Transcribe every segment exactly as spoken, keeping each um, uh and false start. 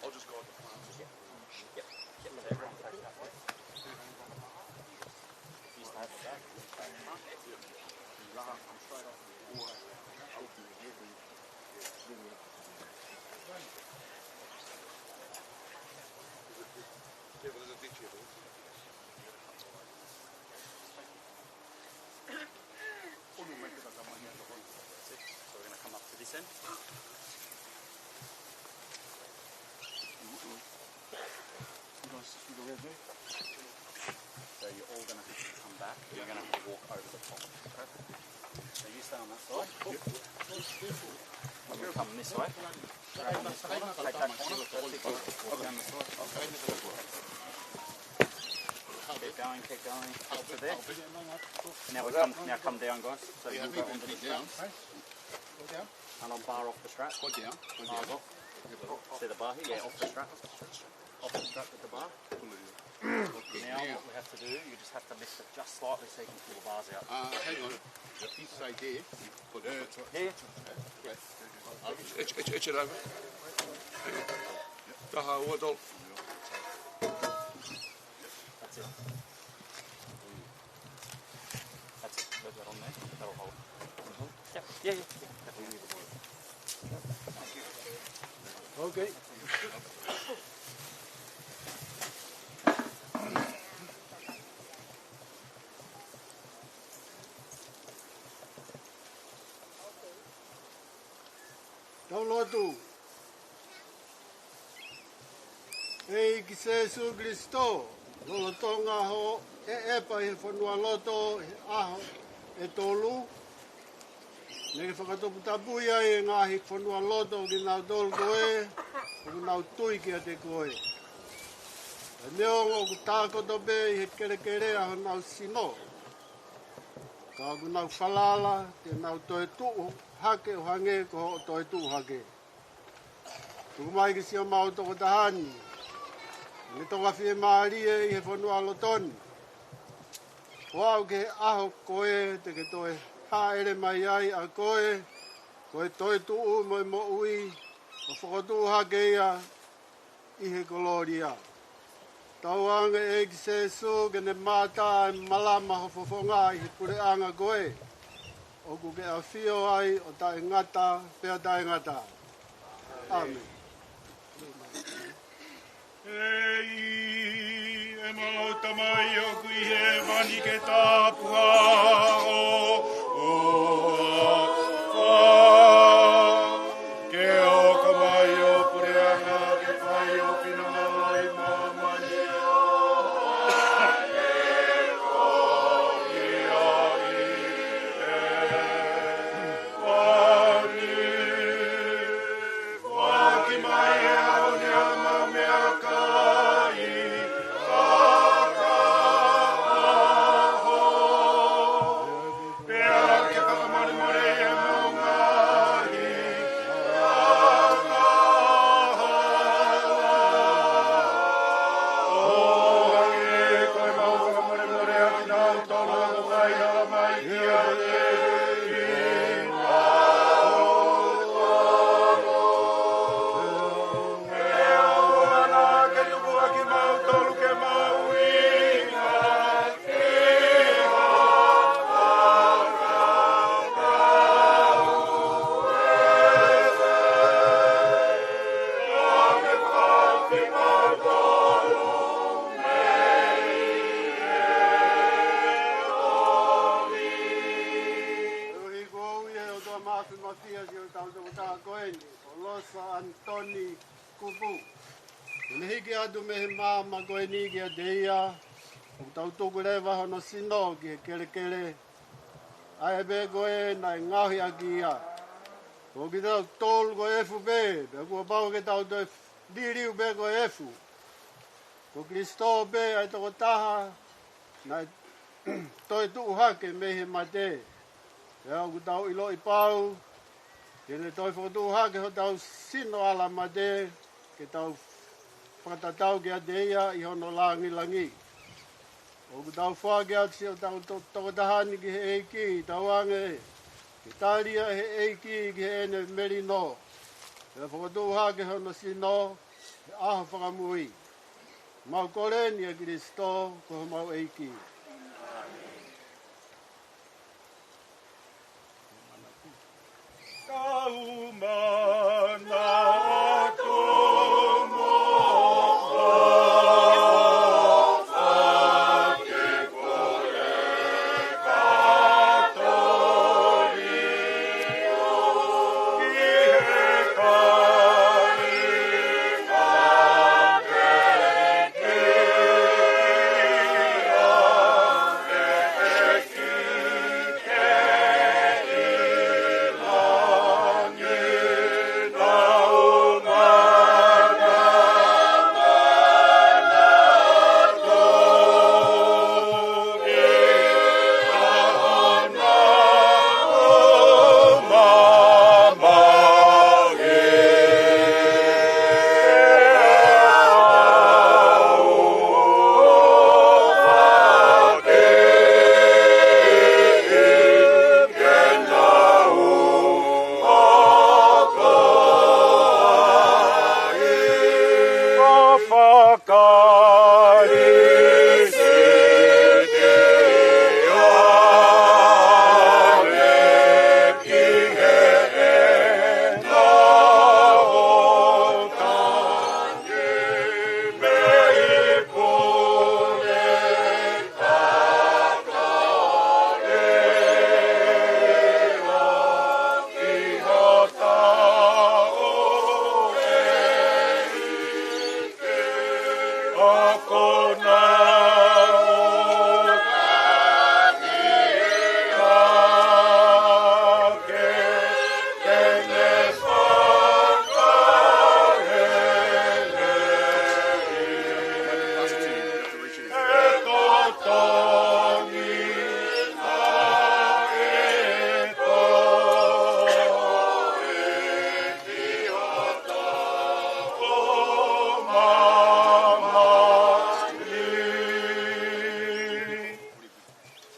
I'll just go up the front. Yep. Yep. So everyone face that way. If you stand at the back, you stand in front. Yep. You run up, come straight off. Always. I'll be here. Yeah, but there's a ditch here, though. That's it. So we're gonna come up to this end. So you're all gonna have to come back. You're gonna have to walk over the top. So you stay on that side. And we come this way. Grab on this corner. Take that corner. That's it. Walk down the side. Keep going, keep going. Up to there. Now we come, now come down, guys. So you go onto the strap. And I'll bar off the strap. Go down. Go down. Bar's off. See the bar here? Yeah, off the strap. Off the strap with the bar. Now what we have to do, you just have to lift it just slightly so you can pull the bars out. Uh, hang on. If you say there, put it here. It's, it's, it's it over. Taha, ua, tolu. That's it. That's it. Leave that on there. That'll hold. Yep. Yeah, yeah, yeah. Okay. Tau lotu. ʻEiki Sēsū Kilisitō, lolotonga hoʻo ʻeʻepa ʻi he fonualoto he ʻaho ʻe tolu, naʻa ke fakatoputapui ai e ngaahi fonualoto ʻo kinautolu ko ē ʻoku nau tui kiate koe. Pea neongo ʻoku tākoto pē ʻi he kelekele ʻa honau sino, ka ʻoku nau falala te nau toetuʻu hake ʻo hangē ko hoʻo toetuʻu hake. Tuku mai ke siʻomau tokotaha ni, ʻo ne toka fiemālie ʻi he fonualoto ni. ʻO aʻu ki he ʻaho ko ē te ke toe hāʻele mai ai ʻa koe, ko e toetuʻu mo e moʻui, ʻo fokotuʻu hake ia ʻi he kolōlia. Tauange ʻEiki Sēsū ke ne mātā e malama ho fofonga ʻi he puleʻanga ko ē ʻoku ke ʻafio ai ʻo taʻengata pea taʻengata. ʻĀmeni. ʻEiki, ʻemau Tamai ʻoku ʻi hēvani, ke tāpuhā ho huafa. Ke hoko mai ho puleʻanga, ke fai ho finangalo ʻi māmani ʻo hangē ko ia ʻi hēvani. Foaki mai e ʻaho ni haʻamau meʻakai ʻo e kahaʻu, pea Ia ki hotau tokotaha ko eni, ko Losa Anitoni Kupu. Ko ʻene hiki atu mei he maama ko eni kiate ia, ʻoku tau tuku leva hono sino ki he kelekele, ʻa ē pē ko ē naʻe ngaohi ʻaki ia. Ko kitautolu ko e efu pē, pea kuo pau ke tau toe liliu pē ko e efu. Ko Kalaisi pē ʻa e tokotaha naʻe toe tuʻu hake mei he mate. Pea ʻoku tau ʻiloʻi pau, ke ne toe fokotuʻu hake hotau sino ʻa e mate, ke tau fakatatau kiate ia ʻi hono langilangi. ʻOku tau foaki atu siʻotau to-, tokotaha ni ki he ʻEiki, tauange ke tali ia ʻe he ʻEiki ki heʻene melino, pea fokotuʻu hake hono sino he ʻaho fakamui. Mau kole ni ʻia Kalaisi ko homau ʻEiki.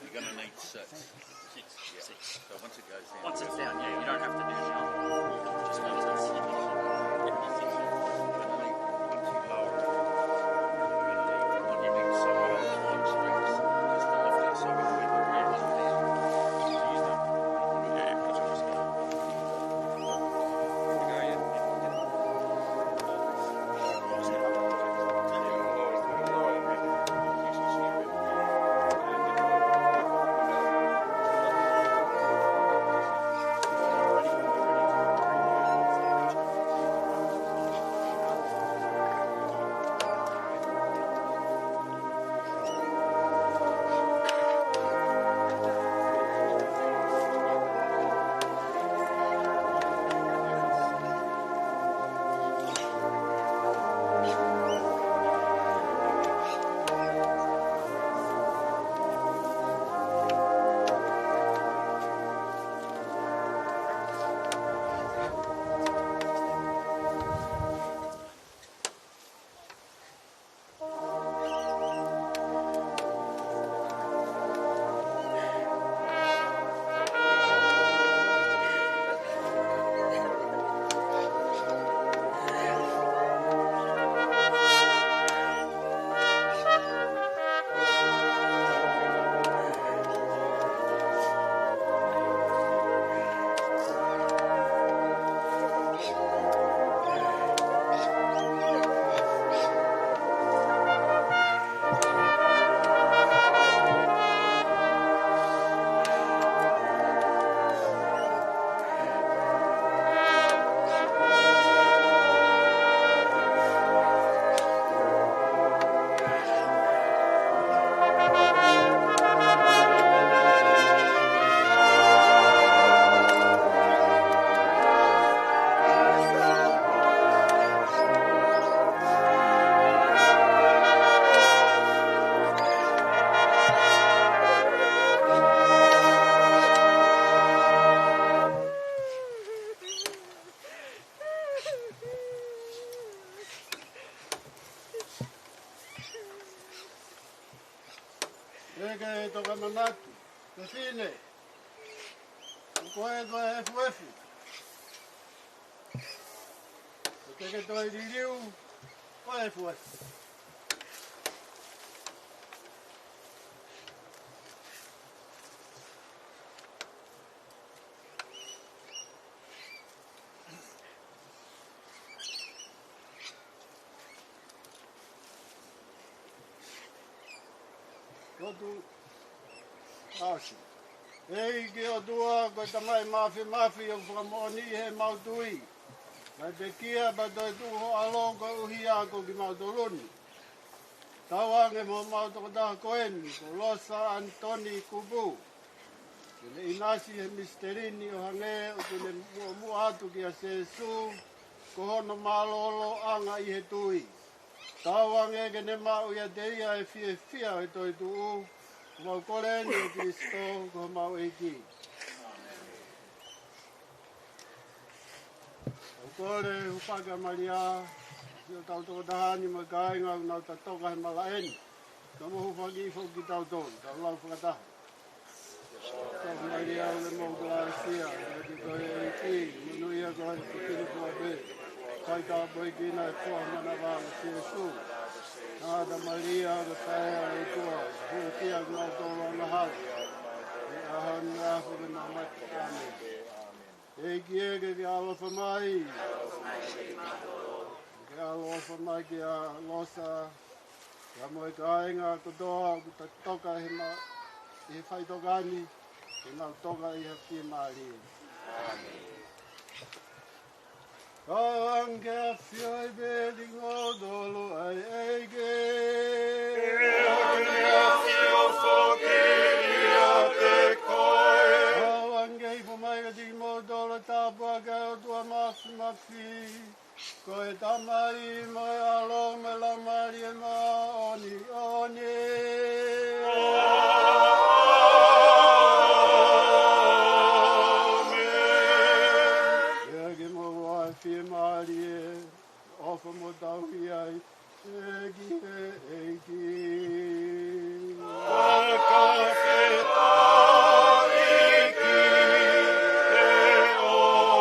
You're gonna need six. Six. Yeah. Six. So once it goes down. Once it's down, yeah, you don't have to do it now. Just once it's Toka manatu, fefine, ko koe ko e efuefu. Ko e ke toe liliu, ko e efuefu. Lotu ʻosi. ʻEiki ʻOtua, ko e Tamai Māfimafi, ʻoku fakamoʻoni ʻi heʻemau tui. Kae pekia pea toe tuʻu ho ʻAlo koeʻuhi ko kimautolu ni. Tauange mo homau tokotaha ko eni, ko Losa Anitoni Kupu. Ke ne ʻinasi he misiteli ni ʻo hangē ʻoku ne muʻomuʻa atu kia Sēsū, ko hono mālōlōʻanga ʻi he tui. Tauange ke ne maʻu ʻiate ia e fiefia ʻo e toetuʻu, ʻoku mau kole ni ʻia Kalaisi ko homau ʻEiki. ʻOku ou kole hūfaki ʻa Malia, ʻi hotau tokotaha ni mo e kāinga ʻoku nau tatoka he malaʻe ni. Ka mo hūfaki foki kitautolu, tau lau fakataha. Tau Malia ʻoku moʻui ʻa e ʻEiki, ʻoku ʻiate koe ʻa e ʻEiki, monūʻia koe ʻi he fefine kotoa pē. Fai tāpuekina ʻa e foha ʻo ho manava ko Sēsū. Sangata Malia, ko e faʻē ʻa e ʻOtua, hūfia kimautolu angahala. ʻI he ʻaho ni ʻa e ʻaho ʻo ʻemau mate. ʻĒmeni. ʻEiki ē, ke ke ʻaloʻofa mai. Ke ʻaloʻofa mai kia Losa. Pea mo e kāinga kotoa ʻoku tatoka he ma-, he faʻitoka ni, ke nau toka ʻi he fiemālie. Tauange ke ʻafio ʻi he veli ʻo kimoutolu ʻa e ʻEiki. Ke ʻafio foki ʻiate koe. Tauange ke hifo mai kiate kimoutolu ʻa e tāpuaki ʻa e ʻOtua Māfimafi. Ko e Tamai mo e ʻAlo mo e Laumālie Māʻoniʻoni. ʻĒmeni. Pea ke mou ʻi he fiemālie, ʻofa mo tauhi ai, ʻEiki, ʻEiki. Fakafetaʻi ki he ʻOtua.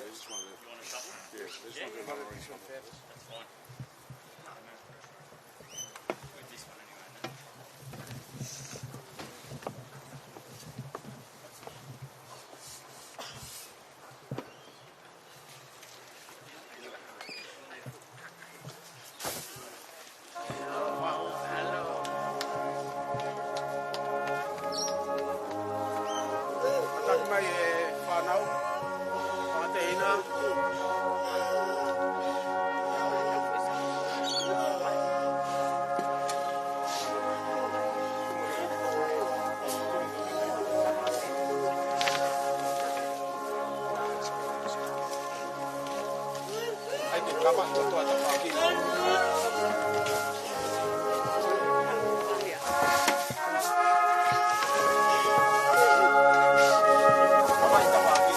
This one, yeah. This one, yeah. This one, yeah. That's fine. With this one anyway, no? Taki mai e fānau, fakateina. ʻAi ke kapa kotoa tafaʻaki. Kapa tafaʻaki.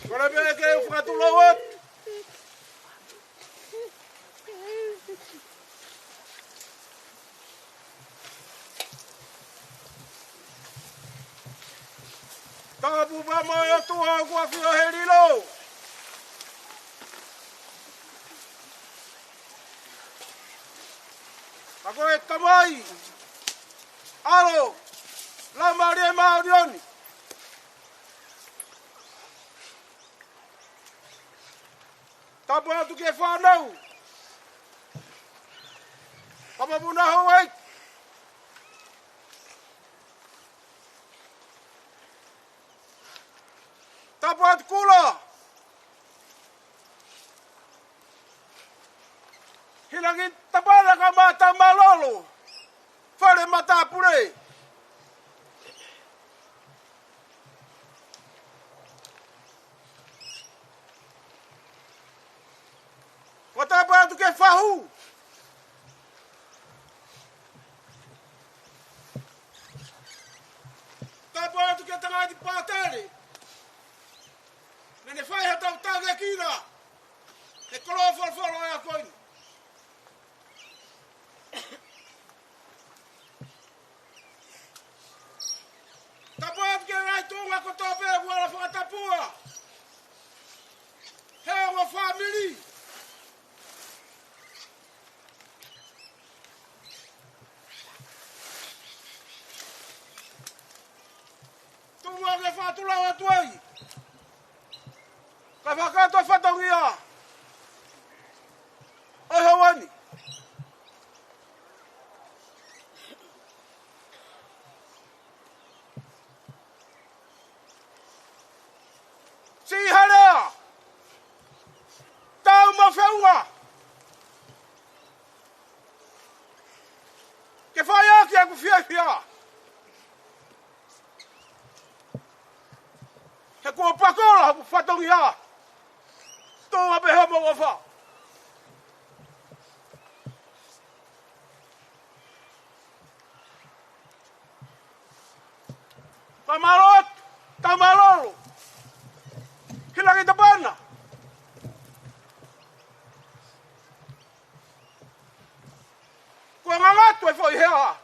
Kole pē ke u fakatulou atu. Tapu pea mo e ʻOtua ʻoku ʻafio he lilo. Ka ko e Tamai, ʻAlo, Laumālie Māʻoniʻoni. Tapu atu ki he fānau. Papa Puna Houʻeiki. Tapu atu Kula. Hilangi Tapala ka Mata Malolo. matāpule. Ko tapu atu ki he fahu. Tapu atu ki he tangata pātele. Naʻa ne fai ha tau tangekina. He koloa folofolo ʻa e ako ni. Tapu atu ki he ngaahi tuʻunga kotoa pē ʻoku ala fakatapua. He ongo fāmili. Tuʻunga ke fakatulou atu ai. Ka fakakakato fatongia ʻo e houa ni. Siʻi ha lea, tau mo feʻunga ke fai ʻaki ʻeku fiefia. He kuo pakola hoku fatongia. Tō ʻa pē hoʻomou ʻofa. Ka mālō atu, tau mālōlō. Hila ki Tapana. Kuo ngangatu e foʻi hea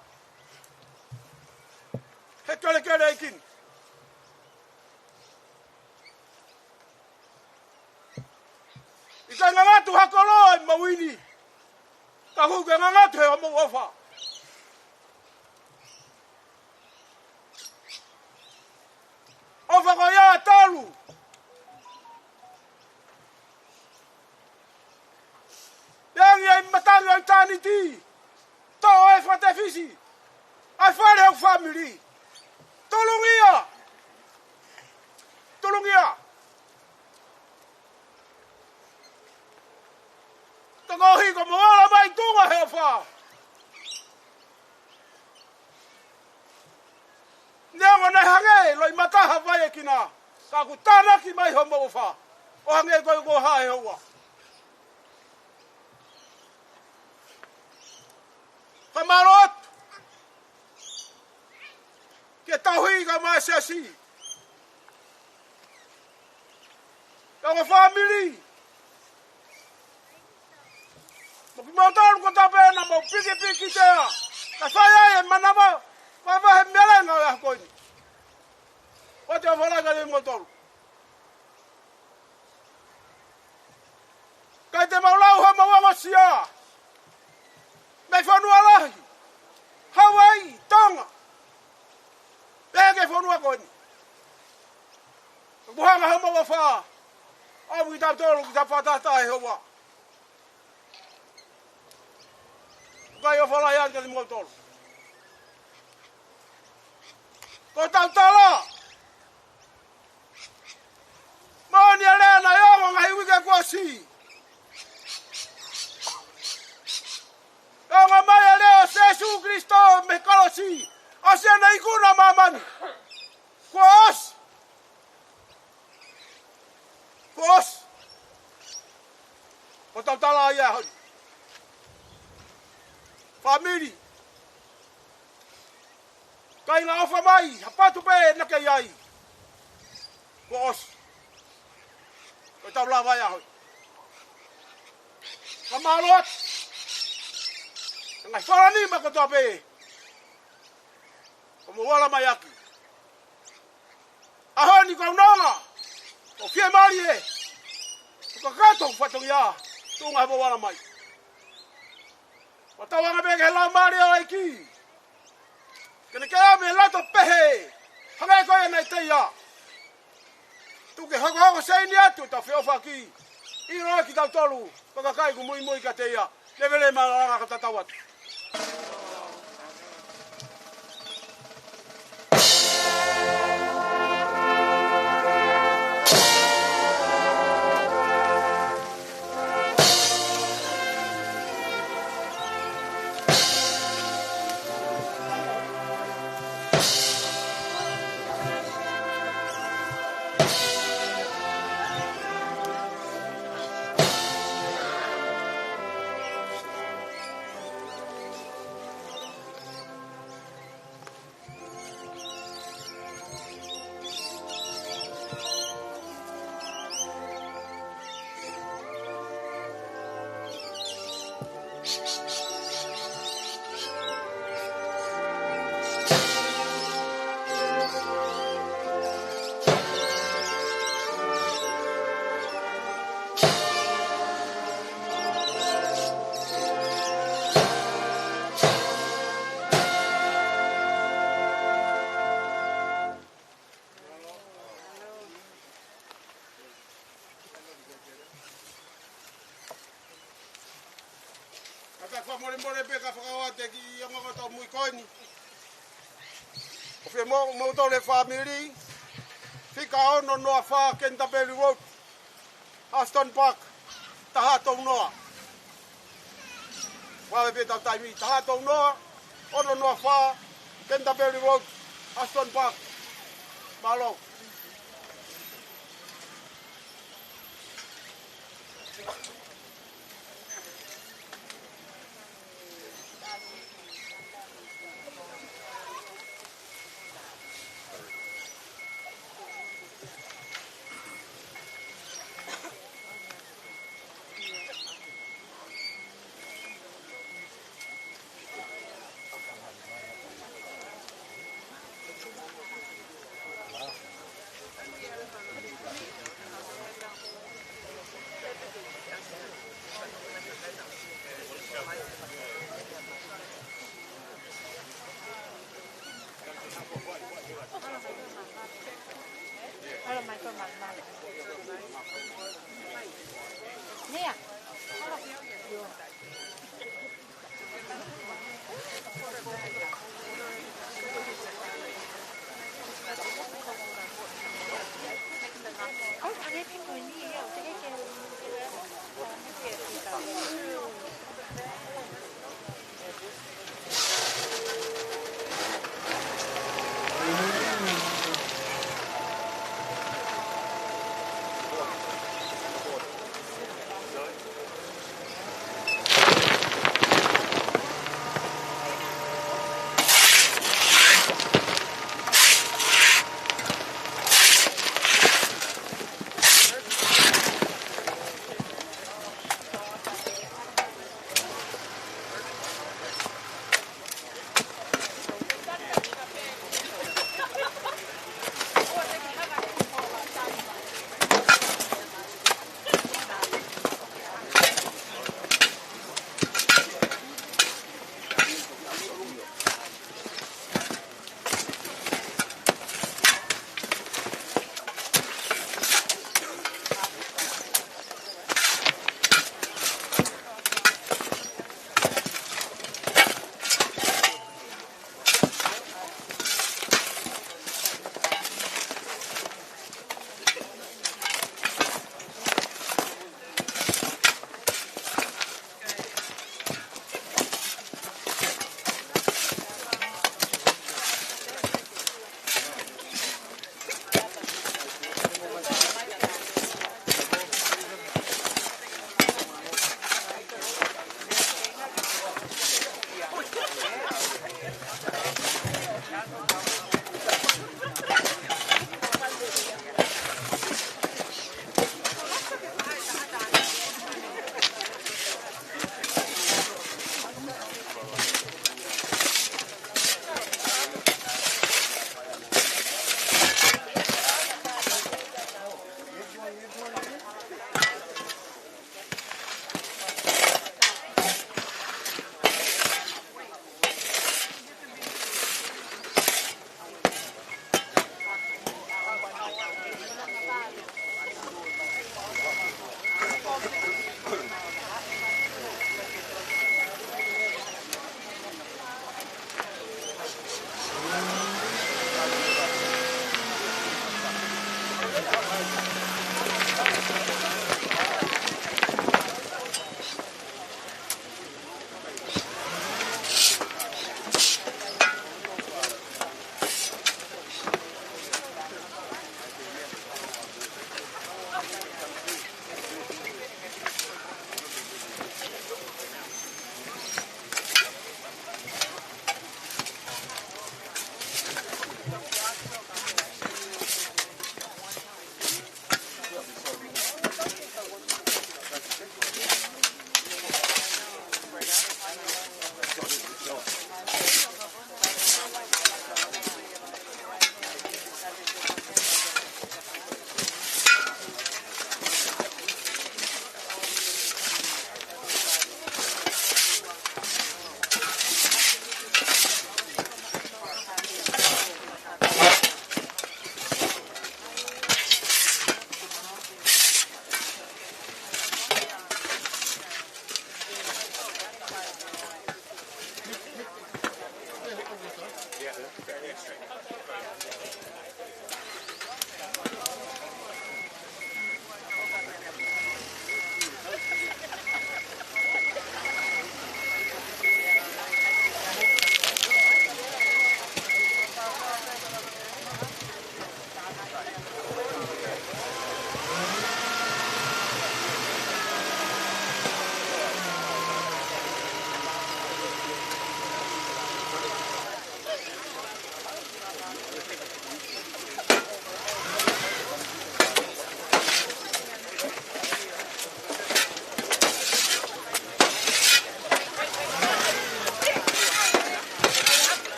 he kelekele ʻeiki ni. ʻIkai ngangatu ha koloa ʻi he moʻui ni. Ka ʻoku ke ngangatu he hoʻomou ʻofa. ʻOfa ko ia talu. Pea ngi ai matangi ʻo ʻitāniti. Tō e fakatefisi ʻa e fale ʻo e fāmili. Tulungia. Tulungia. Ka ko hiko mo ala mai tuʻunga he ʻofa. Neongo naʻe hangē loʻimata ha vai ʻeiki na, ka kuo tānaki mai hoʻomou ʻofa. ʻO hangē ko e ko ha e houa. Ka mālō atu. Ke tauhi ka mai siasi. Ka ko e fāmili. Mo kimoutolu kotoa pē naʻa mou pikipiki tea. Ka fai ai e manava. Ka fai he melenga ʻo e ako ni. Ko te ʻofa lahi kiate kimoutolu. ʻIkai te mau lau ha mau angasia. Mei fonua lahi. Hawaiʻi, Tonga. Pea ki he fonua ko eni. Kuo hanga ha mau ʻofa. ʻOku ʻi tautolu ki ta fata ta he houa. ʻIkai ʻofa lahi atu kiate kimoutolu. Ko ʻetau tala. Moʻoni e lea naʻe ongo ngaahi uike kuo ʻosi. Ongo mai e lea ʻo Sēsū Kilisitō mei he kolosi. ʻOsi ʻene ikuna ʻa māmani. Kuo ʻosi. Kuo ʻosi. Ko ʻetau tala ia he ʻaho ni. Fāmili. Kaila ʻofa mai, ha patu pē naʻa ke ʻi ai. Kuo ʻosi. Ko ʻetau lava ia he ʻaho ni. Ka mālō atu. Ngaahi fala nima kotoa pē. ʻOku mou ala mai ʻaki. ʻAho ni kau nonga. ʻOku fiemālie. ʻOku kakato hoku fatongia. Tuʻunga he mou ala mai. Kuo tau anga pē ki he Laumālie ʻo e ʻEiki. Ke ne kei ʻomi e loto pehē. Hangē ko ia naʻe ʻiate ia. Tuku ke hokohoko seini atu ʻetau feʻofaʻaki. ʻIlo ʻa kitautolu. Ko e kakai ʻoku muimui kiate ia. Levele mālanga ka tatau atu. Ka ta fakamolemole pē ka fakaʻoatu ki he ongo kau mui ko eni. ʻOfa mo, mo tole fāmili. Fika ono noa fā Canterbury Road, Aston Park, taha tolu noa. Vave pē ʻetau taimi, taha tolu noa, ono noa fā, Canterbury Road, Aston Park. Mālō.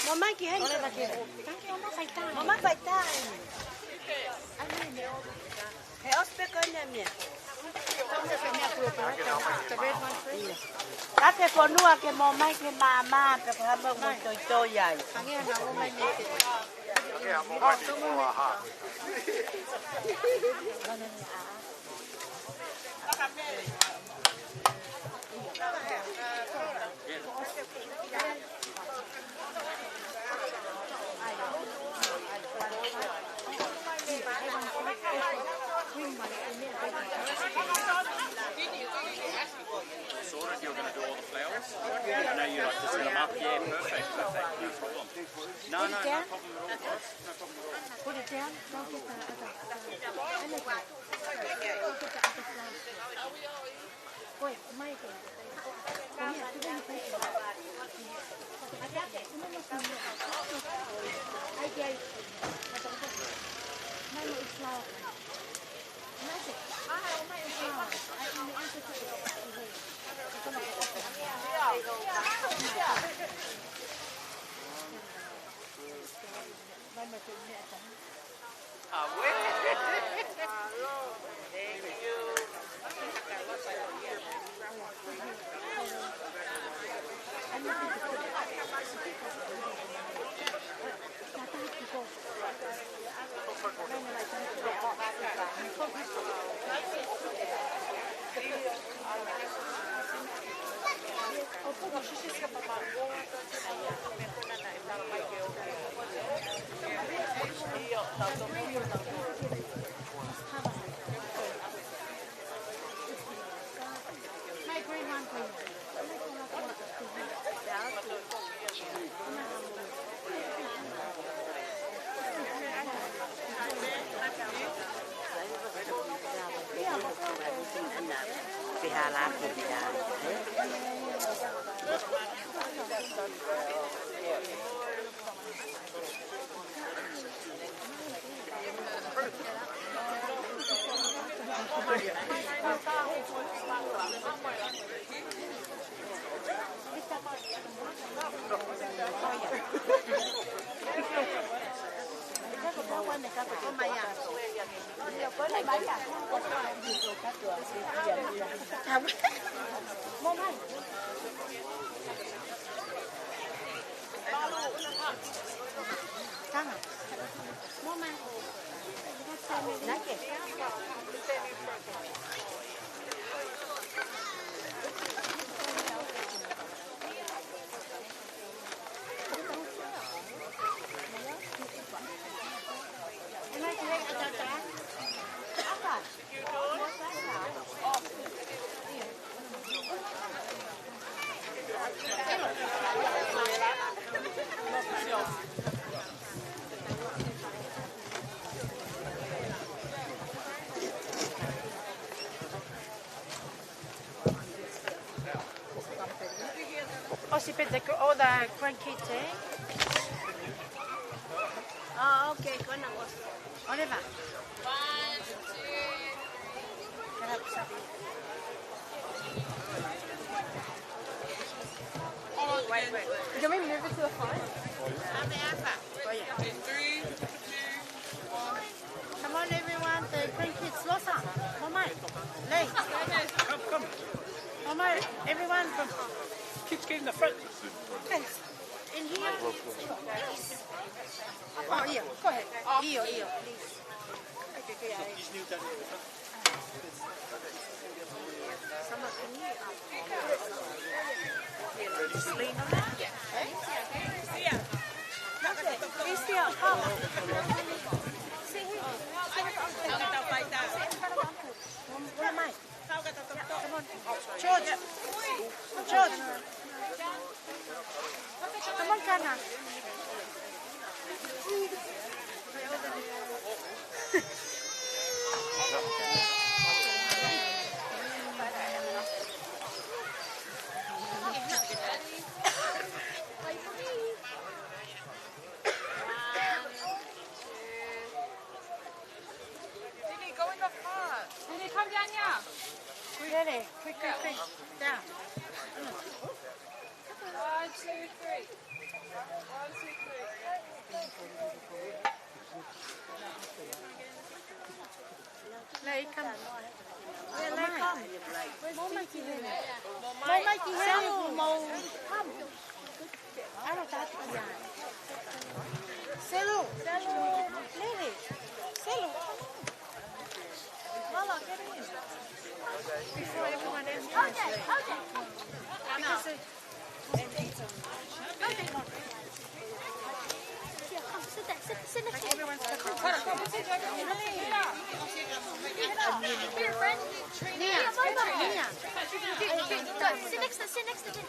Mo mai ki heni. Mo mai faitai. He ʻosi pē ko eni e meʻa. Ka ke fonua ke mo mai ke māmā pe ko ha mo mo toitoi ai. Sorted, you're gonna do all the flowers? I know you like to set 'em up. Yeah, perfect, perfect, no problem. No, no, no problem at all, guys. No problem at all. Put it down. Don't get the other. Go get the other flowers. Wait, Michael. ʻOsi pē te ko, all the grandkids, eh? Oh, okay, ko ena ʻosi. Oliver. One, two, three. Wait, wait. Do you want me to move it to the front? Oh, yeah. Three, two, one. Come on, everyone. The grandkids, Losa. Mamae. Lei. Come, come. Mamae, everyone, come. Kids, get in the front. Thanks. In here. Yes. Oh, yeah. Go ahead. ʻIo, ʻio, please. Okay, okay, yeah. These new done. George. George. Come on, Lily, go in the front. Lily, come down here. Quick, Lily, quick, quick, quick. Down. One, two, three. One, two, three. Lily, come. Yeah, Lily, come. More mic here. More mic here. Come. Alo, tati ia. Selu, Selu, Lily, Selu, come on. Mala, get in. Before everyone else comes. Okay, okay. Because it, okay. Yeah, come, sit there, sit, sit next to me. Everyone's got their Here, friend. Nia, Nia. Go, sit next to, sit next to him.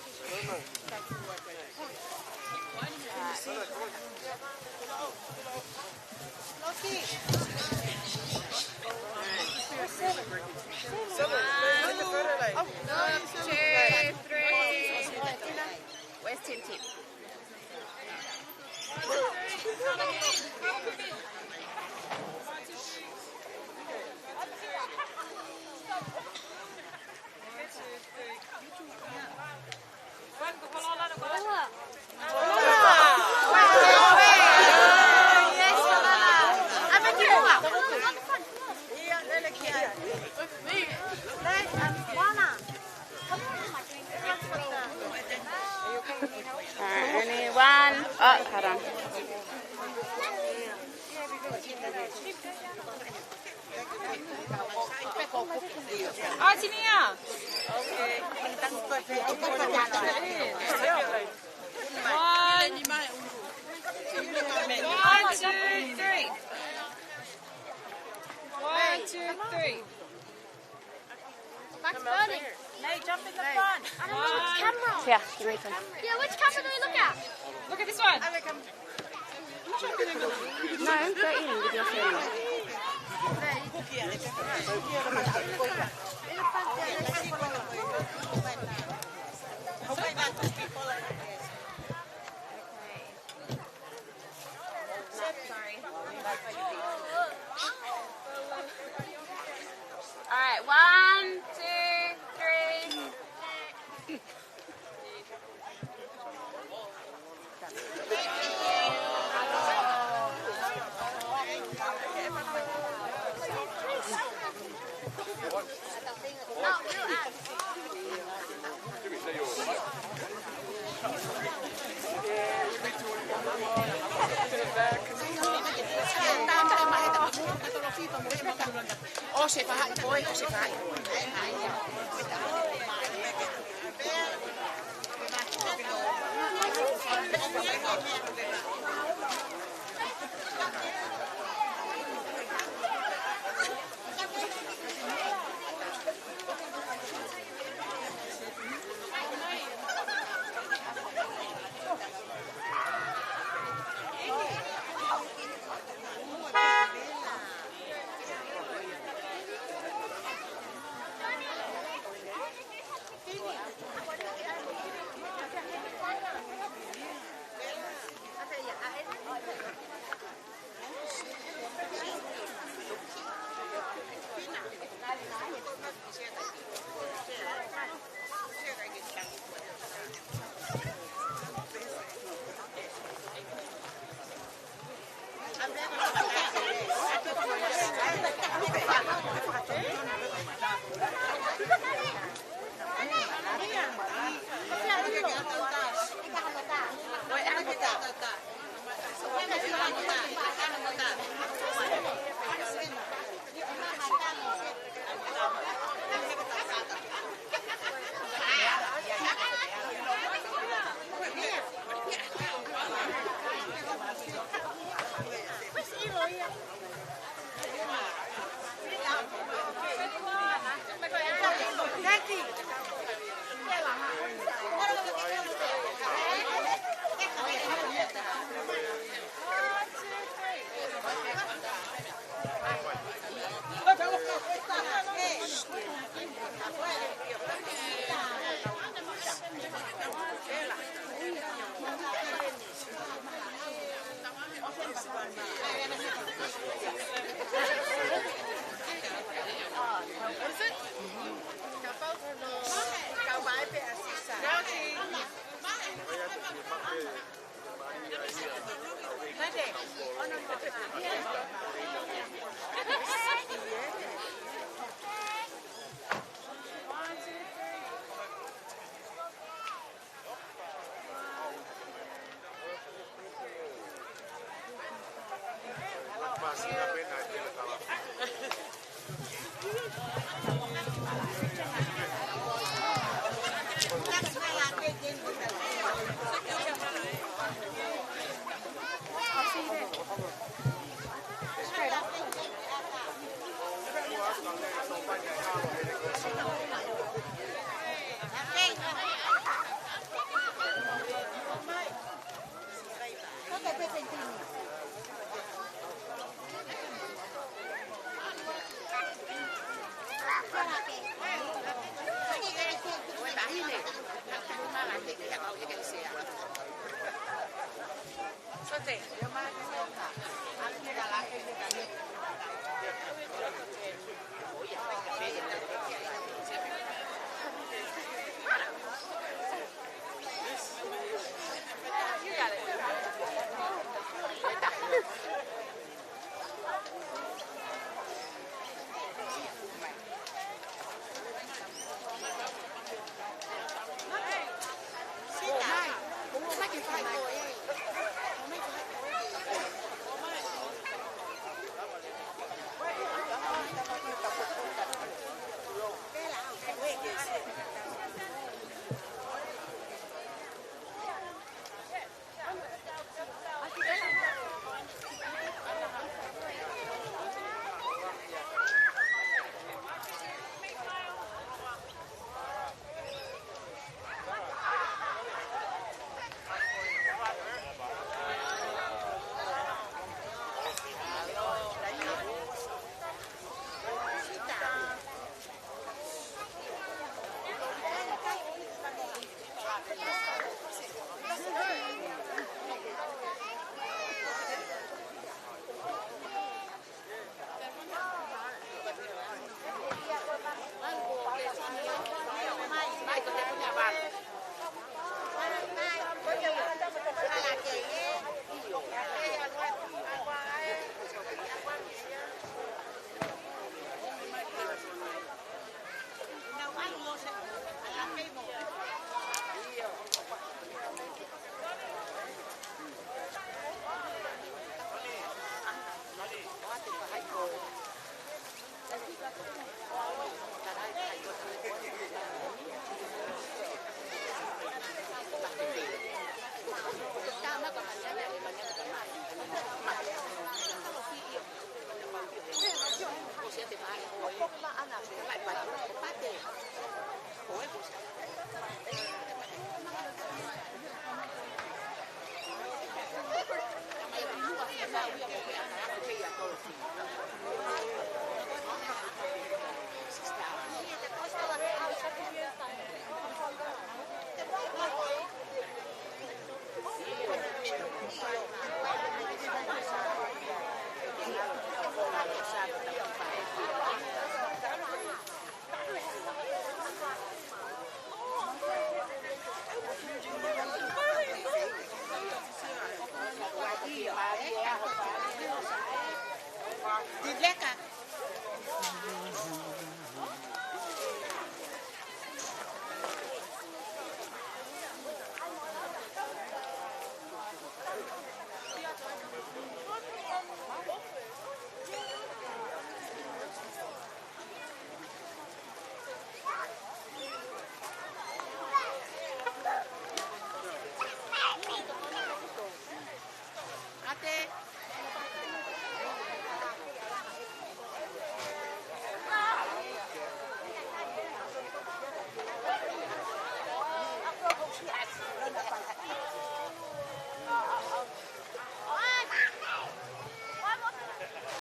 One, two, three. Where's Tim Tim? All right, anyone? Oh, hold on. Artemia. One, one, two, three. One, two, three. That's burning. May, jump in the front. I don't know which camera. Yeah, give me a phone. Yeah, which camera do we look at? Look at this one. No, go in with your phone. All right, one, two, three. O se fahaʻi koe, o se fahaʻi.